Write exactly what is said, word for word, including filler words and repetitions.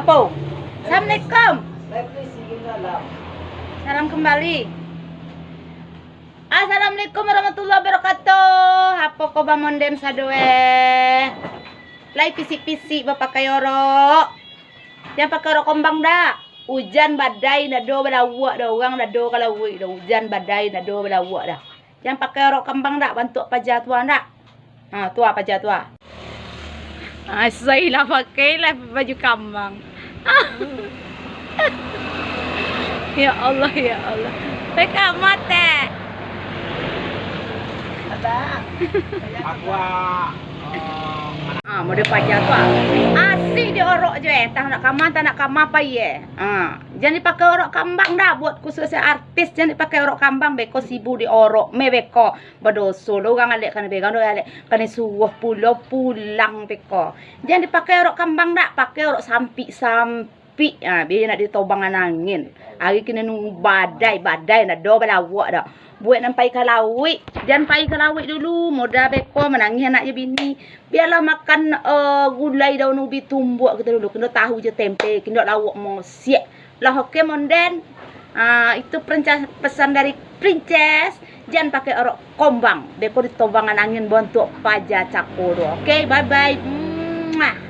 Po. Assalamualaikum. Salam kembali. Assalamualaikum warahmatullahi wabarakatuh. Apo kaba monden sado eh? Lai pisik-pisik bapakai orok. Jan pakai orok kambang dak. Ujan badai ndak ado balawak dah, urang ndak ado ka lauik dah. Ujan badai ndak ado balawak dah. Jan pakai orok kambang dak, bantuak paja tua dak. Ha, tua paja tua. Ah, sai lah pakai lah baju kambang. Ya Allah, ya Allah. Pakai amat eh. Aku ah, Ah, model paja tu ah. Asik di orok je eh. Tah nak kama, tah nak kama pai eh. Ah, jan dipakai orok kambang dah buat khusus artis, jan dipakai orok kambang beko sibu di orok meh beko. Badoso lo urang alek kanai begang do alek kanai suruah pulo pulang beko. Jan dipakai orok kambang dah, pakai orok sampik-sampik. Pik, ha, biar nak ditobangan angin. Ari kini nunggu badai, badai ndak ado balawak dah. Buek nan pai ka lauik, jan pai ka lauik dulu. Modal beko manangih anak je bini. Biarlah makan eh, gulai daun ubi tumbuak kito dulu. Kino tahu je tempe, kino lauak mosiak. Lah oke monden. Ah, itu perenca-, pesan dari Princess. Jan pakai orok kombang. Beko ditobangan angin bontuak paja cako tu. Oke, bye bye. Mwah.